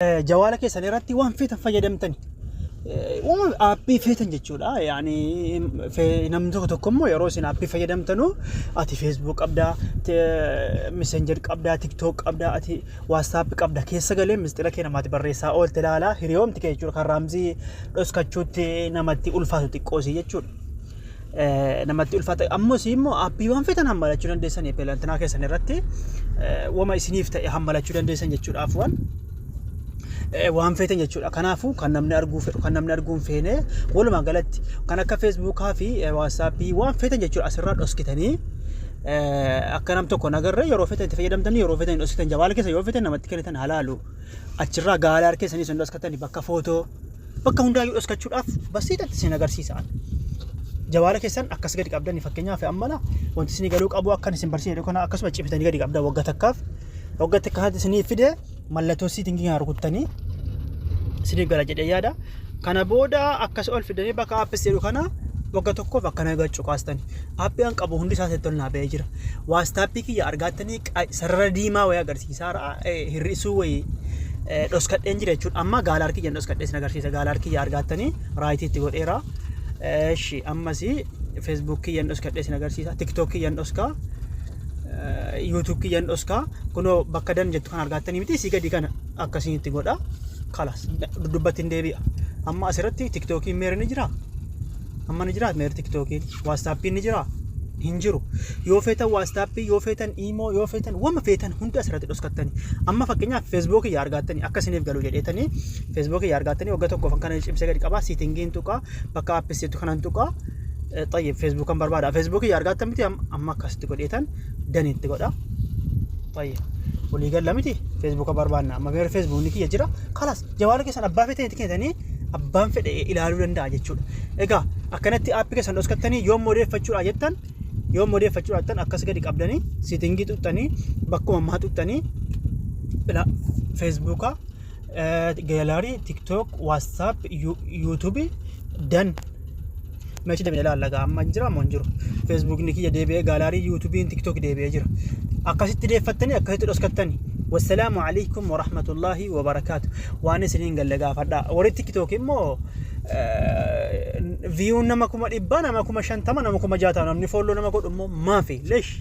Jawaala keessan irratti waan feetan fayyadamtani. Uumama aappii feetan jechuudha. Yaani namni tokko tokko immoo yeroo isin aappii fayyadamtanu ati Facebook qabdaa, Messenger qabdaa, TikTok qabdaa, ati WhatsApp qabda keessa galee mistira kee namaatti barreessaa oolte ilaalaa hiriyoomti kee jechuudha kan raamzii dhoskachuutti namatti ulfaatu xiqqoosii jechuudha. Namatti ulfaata ammoo isin immoo aappii waan feetan hammalachuu dandeessan peelantinaa keessan irratti wama isiniif ta'e hammalachuu dandeessan jechuudha afuwan waan feetan jechuudha. Kanaafuu kan namni arguu fedhu kan namni arguu hin feene walumaa galatti kan akka feesbuukaa fi waatsaappii waan feetan jechuudha asirraa dhoskitanii akka nam tokko nagarre yeroo feetan itti fayyadamtanii yeroo feetan dhoskitan jabaala keessa yoo feetan namatti kennitan halaalu achirraa gaalaa keessanii isin dhoskatanii bakka footoo Bakka hundaayyuu dhoskachuudhaaf basiixatti isin agarsiisa. Jawaala keessan akkas gadi qabdanii fakkeenyaaf ammala wanti isin galuu qabu akkan isin barsiise kana akkasuma cimsitanii gadi qabdan wagga takkaaf wagga takkaatti isinii fide mallattoo siitingii kana rukuttanii isiniif gala jedhee yaada. Kana booda akkas ol fidanii bakka aappis jedhu kana wagga tokkoof akkana gachuu kaastani. Aappii an qabu hundi isaa sitti ol naa ba'ee jira. Waastaappii kiyya argaattanii sarara diimaa wayii agarsiisaa hir'isuu wayii dhoskadheen jira jechuudha. Amma gaalaar kiyyan dhoskadhee sin agarsiisa. Gaalaar kiyya argaattanii raayitii itti godheera. Eshi ammas Facebook kiyyan dhoskadhee sin agarsiisa. TikTok kiyyan dhoskaa. YouTube kiyyan dhoskaa. Kunoo bakka dan jettu kan argaattanii miti sii gadi kana akkasiin itti godha. Kalas duddubbatti hin deebi'a. Amma asirratti TikTokiin meera ni jiraa? Amma ni jiraa meera TikTokiin? Waatsaappiin ni jiraa? Hin jiru. Yoo feetan Waatsappii, yoo feetan Imoo, yoo feetan wama feetan hunda asirratti dhoskattani. Amma fakkeenyaaf Feesbuukii yaa argaattani akka isiniif galu jedheetanii Feesbuukii yaa argaattanii waggaa tokkoof kana cimsee gadi qabaa siitingiin tuqaa bakka aappis jettu kanan tuqaa. Xayyib Feesbuukan barbaada. Feesbuukii yaa argaattan miti amma akkasitti godheetan daniitti godha. Xayyib walii galla miti Feesbuuka barbaanna amma meera Feesbuukni kiyya jira. Kalas jawaala keessan abbaa feetanitti kennitanii abbaan fedhe ilaaluu danda'a jechuudha. Egaa akkanatti aappii keessan dhoskattanii yoom odeeffachuudha jettan yoom odeeffachuudha jettan akkas gadi qabdanii siitingii tuqxanii bakkuma ammaa tuqxanii feesbuuka, geelaarii, tiktook, waatsaap, yuutuubii dan meechi deebinee ilaalla gaa amma hin jira moo hin jiru feesbuukni kiyya deebi'ee gaalaarii yuutuubiin tiktook deebi'ee jira akkasitti deeffattanii akkasitti dhoskattanii wassalaamu alaikum warahmatullaahi wabarakaatu waan isiniin galle gaafadha warri tiktook immoo viyuun nama 100,000 nama 50,000 nama 60,000 namni folloo nama godhu immoo maafi leesh.